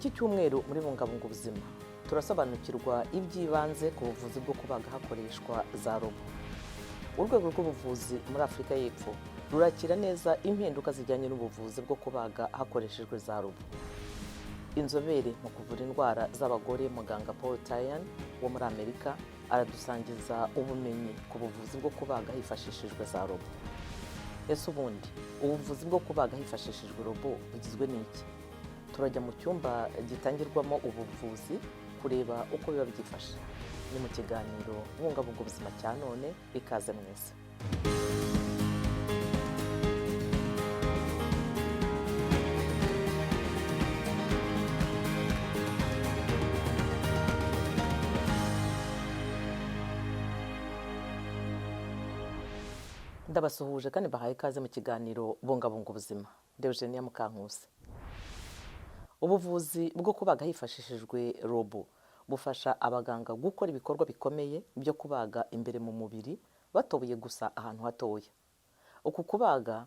Iki cyumweru muri Bungabunga Ubuzima turasobanukirwa iby'ibanze ku buvuzi bwo kubaga hakoreshwa za robo. Urwego rw'ubuvuzi muri Afurika y'Epfo rurakira neza impinduka zijyanye n'ubuvuzi bwo kubaga hakoreshejwe za robo. Inzobere mu kuvura indwara z'abagore, muganga Paul Tayan wo muri Amerika, aradusangiza ubumenyi ku buvuzi bwo kubaga hifashishijwe za robo. Ese ubundi ubuvuzi bwo kubaga hifashishijwe robo bugizwe n'iki? Turajya mu cyumba gitangirwamo ubuvuzi kureba uko biba byifashe. Ni mu kiganiro Bungabunga Ubuzima cya none. Ikaze mwese. Ndabasuhuje kandi bahaye ikaze mu kiganiro Bungabunga Ubuzima. Eugenia Mukankusi. Ubuvuzi bwo kubaga hifashishijwe robo bufasha abaganga gukora ibikorwa bikomeye byo kubaga imbere mu mubiri batoboye gusa ahantu hatoya. Uku kubaga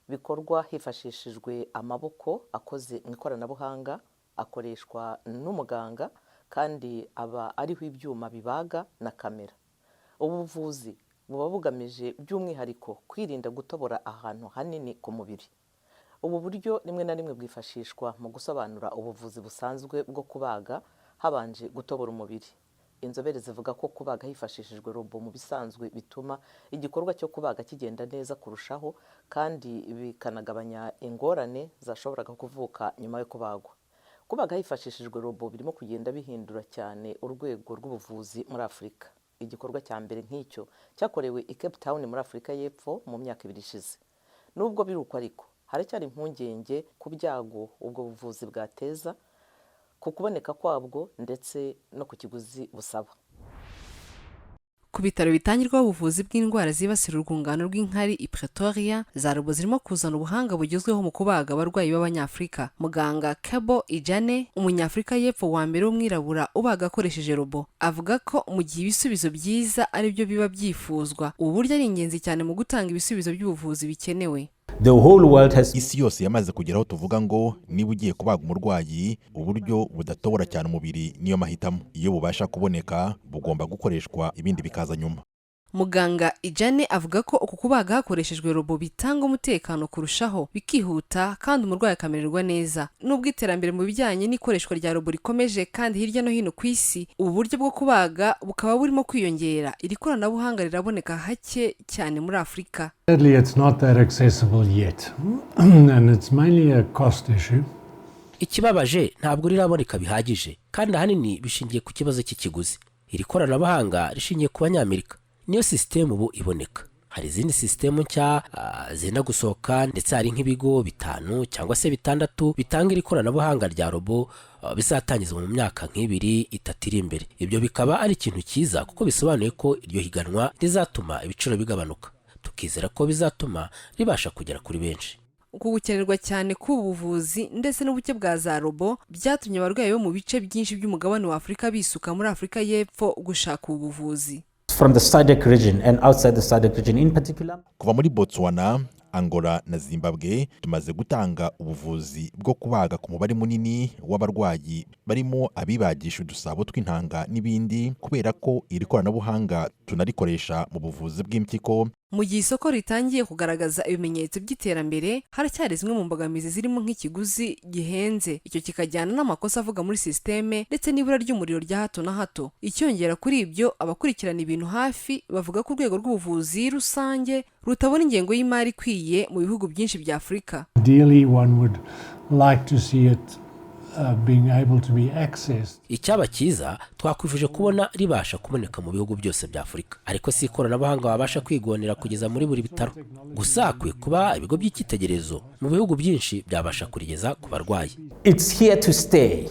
bikorwa hifashishijwe amaboko akoze mu ikoranabuhanga, akoreshwa n'umuganga kandi aba ariho ibyuma bibaga na kamera. Ubu buvuzi buba bugamije by'umwihariko kwirinda gutobora ahantu hanini ku mubiri. Ubu buryo rimwe na rimwe bwifashishwa mu gusobanura ubuvuzi busanzwe bwo kubaga habanje gutobora umubiri. Inzobere zivuga ko kubaga hifashishijwe robo mu bisanzwe bituma igikorwa cyo kubaga kigenda neza kurushaho, kandi bikanagabanya ingorane zashoboraga kuvuka nyuma yo kubagwa. Kubaga hifashishijwe robo birimo kugenda bihindura cyane urwego rw'ubuvuzi muri Afurika. Igikorwa cya mbere nk'icyo cyakorewe i Cape Town muri Afurika y'Epfo mu myaka 2 ishize. Nubwo biri uko ariko, haracyari impungenge ku byago ubwo buvuzi bwateza, ku kuboneka kwabwo ndetse no ku kiguzi busaba. Ku bitaro bitangirwaho ubuvuzi bw'indwara zibasira urwungano rw'inkari i Pretoria, za robo zirimo kuzana ubuhanga bugezweho mu kubaga abarwayi b'Abanyafurika. Muganga Kebo Ijane, Umunyafurika y'Epfo wa mbere w'umwirabura ubaga akoresheje robo, avuga ko mu gihe ibisubizo byiza ari byo biba byifuzwa, ubu buryo ari ingenzi cyane mu gutanga ibisubizo by'ubuvuzi bikenewe. The whole world has Isi yose yamaze kugeraho tuvuga ngo niba ugiye kubaga umurwayi, uburyo budatobora cyane umubiri niyo mahitamo. Iyo bubasha kuboneka bugomba gukoreshwa, ibindi bikaza nyuma. Muganga Ijane avuga ko uku kubaga hakoreshejwe robo bitanga umutekano kurushaho, bikihuta kandi umurwayi akamererwa neza. Nubwo iterambere mu bijyanye n'ikoreshwa rya robo rikomeje kandi hirya no hino ku isi ubu buryo bwo kubaga bukaba burimo kwiyongera, iri koranabuhanga riraboneka hake cyane muri Afurika. Sadly, it's not that accessible yet, and it's mainly a cost issue. Ikibabaje, ntabwo riraboneka bihagije, kandi ahanini bishingiye ku kibazo cy'ikiguzi. Iri koranabuhanga rishingiye ku Banyamerika, niyo sisitemu ubu iboneka. Hari izindi sisitemu nshya zenda gusohoka, ndetse hari nk'ibigo bitanu cyangwa se bitandatu bitanga iri koranabuhanga rya robo, bizatangizwa mu myaka nk'ibiri itatu iri imbere. Ibyo bikaba ari ikintu cyiza kuko bisobanuye ko iryo higanwa rizatuma ibiciro bigabanuka, tukizera ko bizatuma ribasha kugera kuri benshi. Uku gukenerwa cyane k'ubu buvuzi ndetse n'ubuke bwa za robo byatumye abarwayi bo mu bice byinshi by'umugabane wa Afurika bisuka muri Afurika y'Epfo gushaka ubu buvuzi. From the SADC region and outside the SADC region in particular. Kuva muri Botswana, Angola na Zimbabwe, tumaze gutanga ubuvuzi bwo kubaga ku mubare munini w'abarwayi, barimo abibagisha udusabo tw'intanga n'ibindi, kubera ko iri koranabuhanga tunarikoresha mu buvuzi bw'impyiko. Mu gihe isoko ritangiye kugaragaza ibimenyetso by'iterambere, haracyari zimwe mu mbogamizi zirimo nk'ikiguzi gihenze, icyo kikajyana n'amakosa avuga muri sisiteme ndetse n'ibura ry'umuriro rya hato na hato. Icyongera kuri ibyo, abakurikirana ibintu hafi bavuga ko urwego rw'ubuvuzi rusange rutabona ingengo y'imari ikwiye mu bihugu byinshi bya Afurika. Ideally, one would like to see it being able to be accessed. Icyaba cyiza, twakwifuje kubona ribasha kuboneka mu bihugu byose bya Afurika, ariko si ikoranabuhanga wabasha kwigondera kugeza muri buri bitaro. Gusa hakwiye kuba ibigo by'icyitegererezo mu bihugu byinshi byabasha kurigeza ku barwayi. It's here to stay.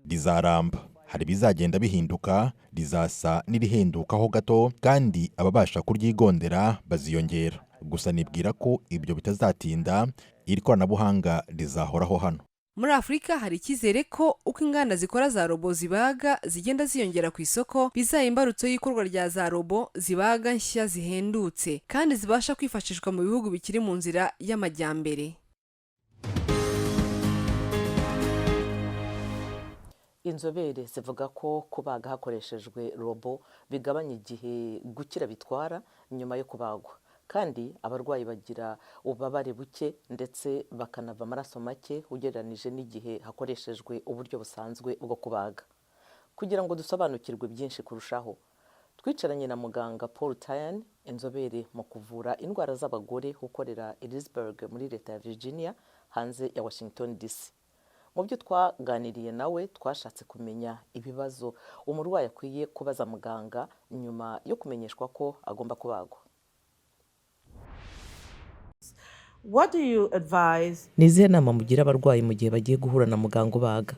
Rizaramba. Hari ibizagenda bihinduka, rizasa n'irihendukaho gato, kandi ababasha kuryigondera baziyongera. Gusa nibwira ko ibyo bitazatinda, iri koranabuhanga rizahoraho hano. Muri Afurika hari icyizere ko uko inganda zikora za robo zibaga zigenda ziyongera ku isoko, bizaba imbarutso y'ikorwa rya za robo zibaga nshya zihendutse kandi zibasha kwifashishwa mu bihugu bikiri mu nzira y'amajyambere. Inzobere zivuga ko kubaga hakoreshejwe robo bigabanya igihe gukira bitwara nyuma yo kubagwa, kandi abarwayi bagira ububabare buke ndetse bakanava amaraso make ugereranije n'igihe hakoreshejwe uburyo busanzwe bwo kubaga. Kugira ngo dusobanukirwe byinshi kurushaho, twicaranye na muganga Paul Tayan, inzobere mu kuvura indwara z'abagore ukorera Elizabeth muri leta ya Virginia hanze ya Washington DC. Mu byo twaganiriye nawe, twashatse kumenya ibibazo umurwayi akwiye kubaza muganga nyuma yo kumenyeshwa ko agomba kubagwa. What do you advise? Ni izihe nama mugira abarwayi mu gihe bagiye guhura na muganga ubaga?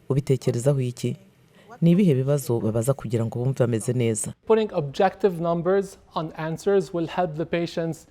Ubitekerezaho iki? Ni ibihe bibazo babaza kugira ngo bumve bameze neza? Putting objective numbers on answers will help the patients.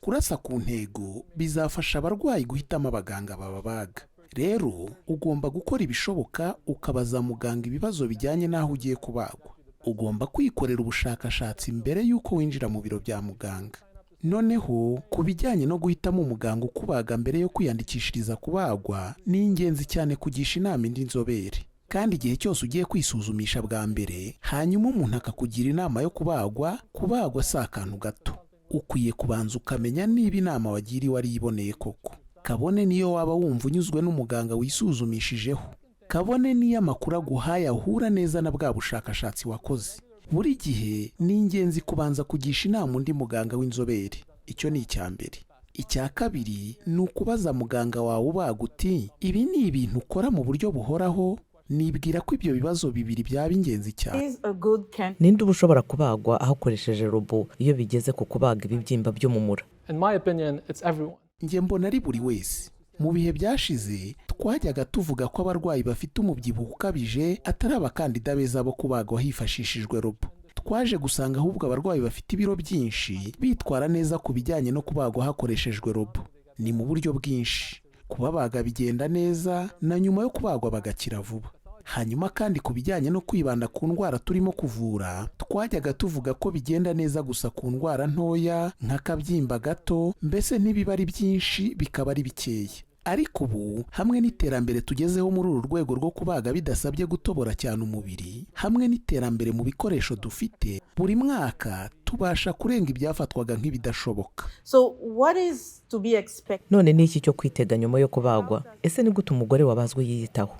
Kurasa ku ntego bizafasha abarwayi guhitamo abaganga bababaga. Rero ugomba gukora ibishoboka ukabaza muganga ibibazo bijyanye n'aho ugiye kubagwa. Ugomba kwikorera ubushakashatsi mbere y'uko winjira mu biro bya muganga. Noneho ku bijyanye no guhitamo umuganga ukubaga mbere yo kwiyandikishiriza kubagwa, ni ingenzi cyane kugisha inama indi nzobere. Kandi igihe cyose ugiye kwisuzumisha bwa mbere, hanyuma umuntu akakugira inama yo kubagwa, kubagwa si akantu gato. Ukwiye kubanza ukamenya niba inama wagiriwe ari iboneye koko, kabone niyo waba wumva unyuzwe n'umuganga wisuzumishijeho, kabone n'iyo amakuru aguhaye ahura neza na bwa bushakashatsi wakoze. Buri gihe ni ingenzi kubanza kugisha inama undi muganga w'inzobere. Icyo ni icya mbere. Icya kabiri ni ukubaza muganga wawe ubaga uti: "Ibi ni ibintu ukora mu buryo buhoraho?" Nibwira ko ibyo bibazo bibiri byaba ingenzi cyane. Is a good candidate. Ninde uba ushobora kubagwa hakoresheje robo iyo bigeze ku kubaga ibibyimba byo mu mura? In my opinion, it's everyone. Njye mbona ari buri wese. Mu bihe byashize twajyaga tuvuga ko abarwayi bafite umubyibuho ukabije atari abakandida beza bo kubagwa hifashishijwe robo. Twaje gusanga ahubwo abarwayi bafite ibiro byinshi bitwara neza ku bijyanye no kubagwa hakoreshejwe robo. Ni mu buryo bwinshi: kubabaga bigenda neza, na nyuma yo kubagwa bagakira vuba. Hanyuma kandi ku bijyanye no kwibanda ku ndwara turimo kuvura, twajyaga tuvuga ko bigenda neza gusa ku ndwara ntoya nk'akabyimba gato, mbese ntibiba ari byinshi, bikaba ari bikeya. Ariko ubu hamwe n'iterambere tugezeho muri uru rwego rwo kubaga bidasabye gutobora cyane umubiri, hamwe n'iterambere mu bikoresho dufite, buri mwaka tubasha kurenga ibyafatwaga nk'ibidashoboka. So, what is to be expected? None ni iki cyo kwitega nyuma yo kubagwa? Ese ni gute umugore wabazwe yiyitaho?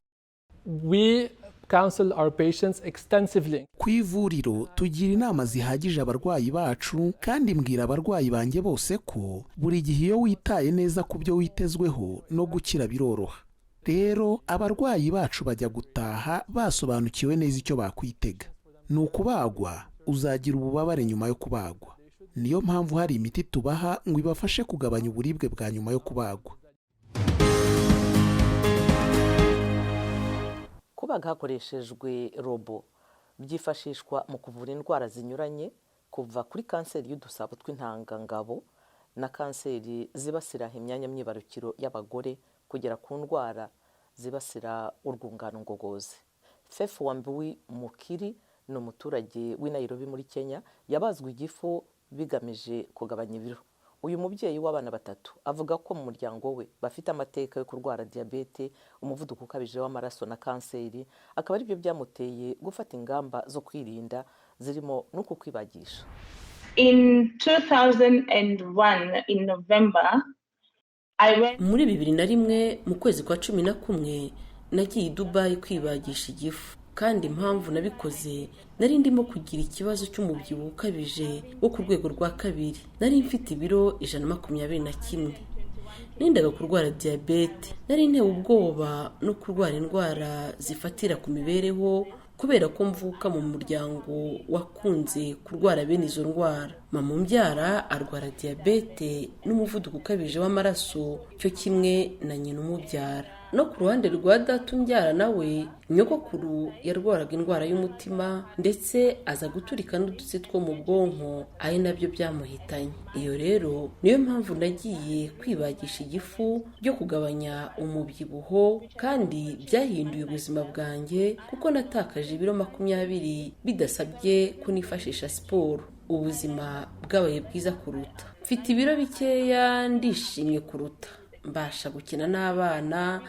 We counsel our patients extensively. Ku ivuriro tugira inama zihagije abarwayi bacu, kandi mbwira abarwayi banjye bose ko buri gihe iyo witaye neza ku byo witezweho, no gukira biroroha. Rero abarwayi bacu bajya gutaha basobanukiwe neza icyo bakwitega. Ni ukubagwa, uzagira ububabare nyuma yo kubagwa. Niyo mpamvu hari imiti tubaha ngo ibafashe kugabanya uburibwe bwa nyuma yo kubagwa. Kubaga hakoreshejwe robo byifashishwa mu kuvura indwara zinyuranye, kuva kuri kanseri y'udusabo tw'intangangabo na kanseri zibasira imyanya myibarukiro y'abagore, kugera ku ndwara zibasira urwungano ngogozi. Fefu Wambuwi Mukiri ni umuturage w'i Nairobi muri Kenya, yabazwe igifu bigamije kugabanya ibiro. Uyu mubyeyi w'abana batatu avuga ko mu muryango we bafite amateka yo kurwara diyabete, umuvuduko ukabije w'amaraso na kanseri, akaba aribyo byamuteye gufata ingamba zo kwirinda zirimo n'uku kwibagisha. In 2001, in November, I went Muri 2001 mu kwezi kwa 11 nagiye i Dubayi kwibagisha igifu. Kandi impamvu nabikoze, nari ndimo kugira ikibazo cy'umubyibuho ukabije wo ku rwego rwa kabiri. Nari mfite ibiro 121. Nendaga kurwara diyabete. Nari ntewe ubwoba no kurwara indwara zifatira ku mibereho, kubera ko mvuka mu muryango wakunze kurwara bene izo ndwara. Mama umbyara arwara diyabete n'umuvuduko ukabije w'amaraso, cyo kimwe na nyina umubyara. No ku ruhande rwa data umbyara nawe, nyogokuru yarwaraga indwara y'umutima, ndetse aza guturika n'udutsi two mu bwonko, ari nabyo byamuhitanye. Iyo rero niyo mpamvu nagiye kwibagisha igifu byo kugabanya umubyibuho, kandi byahinduye ubuzima bwanjye kuko natakaje ibiro 20 bidasabye ko nifashisha siporo. Ubuzima bwabaye bwiza kuruta, mfite ibiro bikeya, ndishimye kuruta, mbasha gukina n'abana.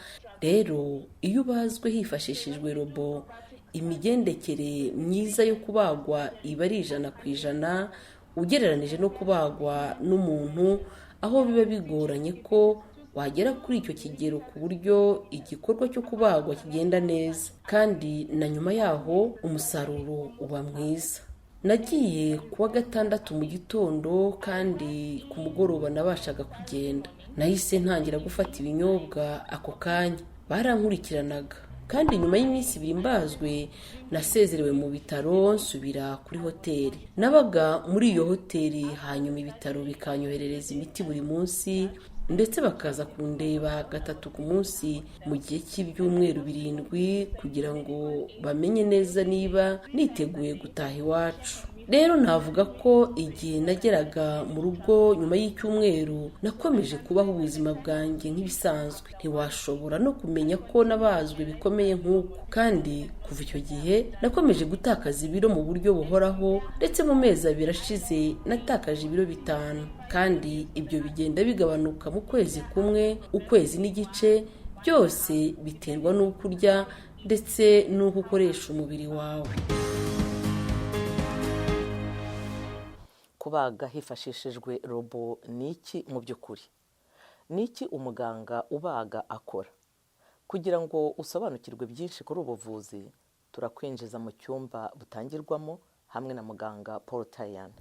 Rero iyo ubazwe hifashishijwe robo, imigendekere myiza yo kubagwa iba ari 100% ugereranije no kubagwa n'umuntu, aho biba bigoranye ko wagera kuri icyo kigero ku buryo igikorwa cyo kubagwa kigenda neza, kandi na nyuma yaho umusaruro uba mwiza. Nagiye kuwa gatandatu mu gitondo kandi ku mugoroba nabashaga kugenda. Nahise ntangira gufata ibinyobwa ako kanya, barankurikiranaga, kandi nyuma y'iminsi 2 mbazwe nasezerewe mu bitaro nsubira kuri hoteli. Nabaga muri iyo hoteli, hanyuma ibitaro bikanyoherereza imiti buri munsi, ndetse bakaza kundeba 3 ku munsi mu gihe cy'ibyumweru 7 kugira ngo bamenye neza niba niteguye gutaha iwacu. Rero navuga ko igihe nageraga mu rugo nyuma y'icyumweru nakomeje kubaho ubuzima bwanjye nk'ibisanzwe. Ntiwashobora no kumenya ko nabazwe bikomeye nk'uko. Kandi kuva icyo gihe nakomeje gutakaza ibiro mu buryo buhoraho, ndetse mu mezi 2 ashize natakaje ibiro 5, kandi ibyo bigenda bigabanuka mu kwezi kumwe, ukwezi n'igice. Byose biterwa n'uko urya ndetse n'uko ukoresha umubiri wawe. Kubaga hifashishijwe robo ni iki mu by'ukuri? Ni iki umuganga ubaga akora? Kugira ngo usobanukirwe byinshi kuri ubu buvuzi, turakwinjiza mu cyumba butangirwamo hamwe na muganga Paul Tayan.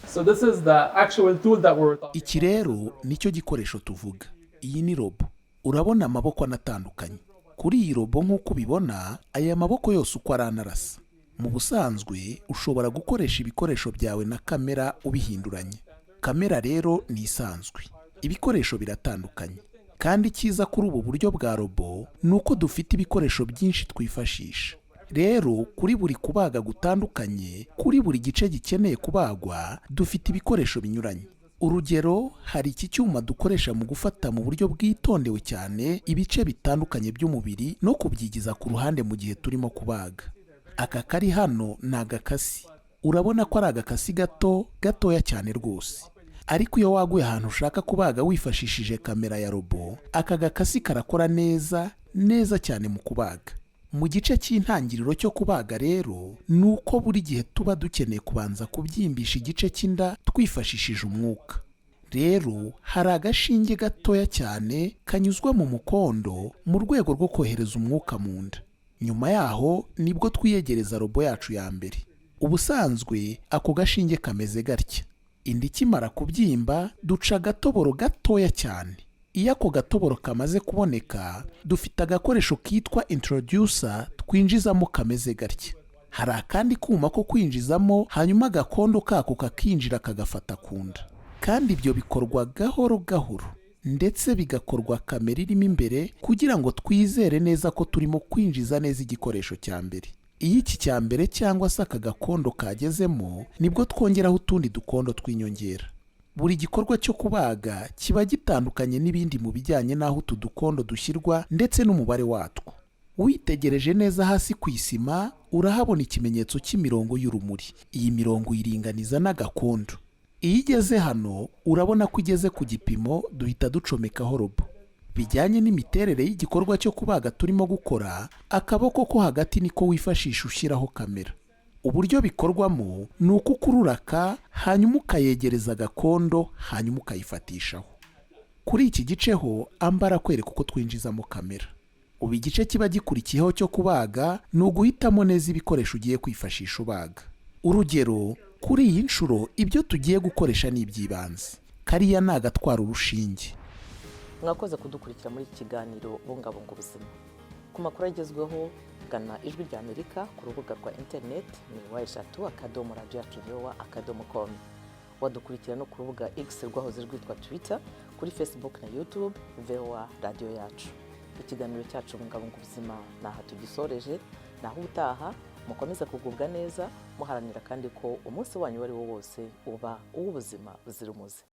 So this is the actual tool that we're talking. Iki rero nicyo gikoresho tuvuga. Iyi ni robo. Urabona amaboko anatandukanye. Kuri iyi robo nk'uko ubibona, aya maboko yose uko aranarasa. Mu busanzwe ushobora gukoresha ibikoresho byawe na kamera ubihinduranya. Kamera rero ni isanzwe, ibikoresho biratandukanye. Kandi icyiza kuri ubu buryo bwa robo ni uko dufite ibikoresho byinshi twifashisha. Rero kuri buri kubaga gutandukanye, kuri buri gice gikeneye kubagwa, dufite ibikoresho binyuranye. Urugero, hari iki cyuma dukoresha mu gufata mu buryo bwitondewe cyane ibice bitandukanye by'umubiri no kubyigiza ku ruhande mu gihe turimo kubaga. Aka kari hano ni agakasi. Urabona ko ari agakasi gato gatoya cyane rwose, ariko iyo waguye ahantu ushaka kubaga wifashishije kamera ya robo, aka gakasi karakora neza neza cyane mu kubaga. Mu gice cy'intangiriro cyo kubaga rero ni uko buri gihe tuba dukeneye kubanza kubyimbisha igice cy'inda twifashishije umwuka. Rero hari agashinge gatoya cyane kanyuzwa mu mukondo mu rwego rwo kohereza umwuka mu nda. Nyuma yaho nibwo twiyegereza robo yacu ya mbere. Ubusanzwe ako gashinge kameze gatya. Inda ikimara kubyimba duca agatoboro gatoya cyane. Iyo ako gatoboro kamaze kuboneka, dufite agakoresho kitwa introducer twinjizamo kameze gatya. Hari akandi kuma ko kwinjizamo, hanyuma agakondo kako kakinjira kagafata ku nda. Kandi ibyo bikorwa gahoro gahoro, ndetse bigakorwa kamera irimo imbere kugira ngo twizere neza ko turimo kwinjiza neza igikoresho cya mbere. Iyo iki cya mbere cyangwa se aka gakondo kagezemo, nibwo twongeraho utundi dukondo tw'inyongera. Buri gikorwa cyo kubaga kiba gitandukanye n'ibindi mu bijyanye n'aho utu dukondo dushyirwa ndetse n'umubare watwo. Witegereje neza hasi ku isima urahabona ikimenyetso cy'imirongo y'urumuri. Iyi mirongo uyiringaniza n'agakondo. Iyo igeze hano urabona ko igeze ku gipimo, duhita ducomekaho robo. Bijyanye n'imiterere y'igikorwa cyo kubaga turimo gukora, akaboko ko hagati niko wifashisha ushyiraho kamera. Uburyo bikorwamo ni uko ukururaka hanyuma ukayegereza agakondo, hanyuma ukayifatishaho. Kuri iki gice ho ambara kwereka uko twinjizamo kamera. Ubu igice kiba gikurikiyeho cyo kubaga ni uguhitamo neza ibikoresho ugiye kwifashisha ubaga. Urugero, kuri iyi nshuro ibyo tugiye gukoresha ni iby'ibanze. Kariya ni agatwara urushinge. Mwakoze kudukurikira muri iki kiganiro Bungabunga Ubuzima. Ku makuru agezweho gana Ijwi rya Amerika ku rubuga rwa interineti ni www.radioyacuvoa.com. Wadukurikira no ku rubuga X rwahoze rwitwa Twitter, kuri Facebook na YouTube VOA Radiyo Yacu. Ikiganiro cyacu Bungabunga Ubuzima ni aha tugisoreje, naho ubutaha. Mukomeze kugubwa neza, muharanira kandi ko umunsi wanyu uwo ari wo wose uba uw'ubuzima buzira umuze.